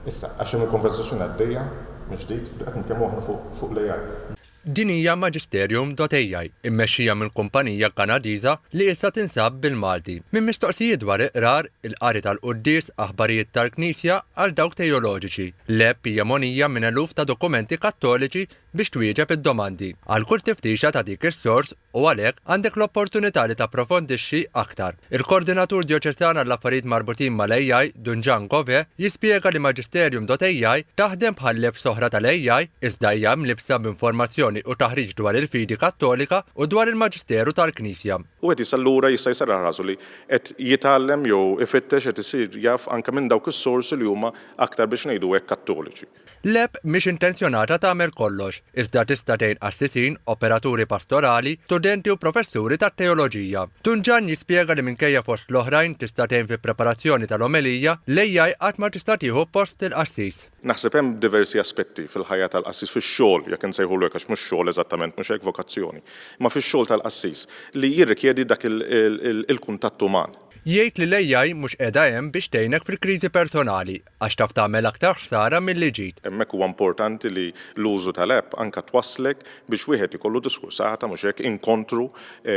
Issa, għax hemm il-konversazzjoni għaddejja mill-ġdid li qed nitkellmu aħna fuq l-AI. Din hija Magisterium.ai, immexxija minn kumpanija Kanadiża li issa tinsab bil-Malti. Minn mistoqsijiet dwar il-qrar, il-qari tal-quddies, aħbarijiet tal-Knisja għal dawk teoloġiċi, l-app hija mogħnija minn eluf ta' dokumenti Kattoliċi biex twieġeb id-domandi. Għal kull tiftixa ta' dik is-sors, u għalhekk għandek l-opportunità li tapprofondixxi aktar. Il-Koordinatur Djoċesan għall-Affarijiet Marbutin mal-AI, Dun Jean Gové, jispjega li Magisterium.ai taħdem bħal apps oħra tal-AI iżda hija mlibbsa b'informazzjoni u taħriġ dwar il-fidi Kattolika u dwar il-Maġisteru tal-Knisja. Wieħed jista' allura jista' jserraħ rasu li qed jitgħallem jew ifittex qed isir jaf anke minn dawk is-sorsi li huma aktar biex ngħidu hekk Kattoliċi. L-app mhix intenzjonata tagħmel kollox, iżda tista' tgħin qassisin, operaturi pastorali, studenti u professuri tat-teoloġija. Dun Ġann jispjega li minkejja fost l-oħrajn tista' tgħin fi-preparazzjoni tal-omelija, l-AI qatt ma tista' tieħu post il-qassis. Naħseb hemm diversi aspetti fil-ħajja tal-qassis, fix-xogħol, jekk insejħulu hekk għax mhux xogħol eżattament, mhux hekk vokazzjoni, imma fix-xogħol tal-qassis li jirrikjedi dak il-kuntatt uman. Jgħid li l-AI mhux qiegħda hemm biex tgħinek fil-kriżi personali, għax taf tagħmel aktar ħsara milli ġid. Hemmhekk huwa importanti li l-użu tal-app anke twasslek biex wieħed ikollu diskursata, mhux hekk, inkontru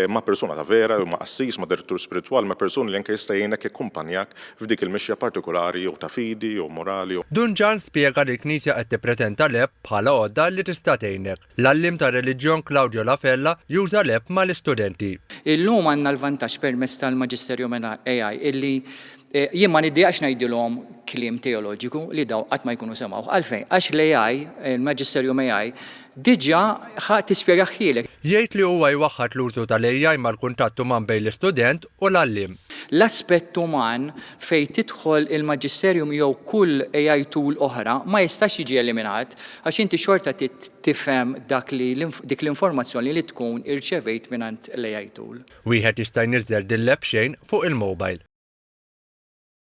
ma' persuna ta' vera jew ma' qassis, ma' direttur spiritwali, ma' persuni li anke jista' jgħinek jakkumpanjak f'dik il-mixja partikulari jew ta' fidi jew morali. Dun Ġann spjega li l-Knisja qed tippreżenta l-app bħala għodda li tista' tgħinek. L-għalliem tar-reliġjon Claudio La Fella juża l-app mal-istudenti. Illum għandna l-vantaġġ permezz tal-Magisterium AI illi jien ma niddejjaqx ngħidilhom kliem teoloġiku li dawn qatt ma jkunu semgħuh. Għalfejn? Għax l-AI, il-Magisterium AI, diġà ħa tispjegahhielek. Jgħid li huwa jwaħħad l-użu tal-AI mal-kuntatt uman bejn l-istudent u l-għalliem. L-aspett uman fejn tidħol il-Magisterium jew kull AI tool oħra ma jistax jiġi eliminat għax inti xorta trid tifhem dak li dik l-informazzjoni li tkun irċevejt mingħand l-AI tool. Wieħed jista' jniżżel din l-app b'xejn fuq il-mobile.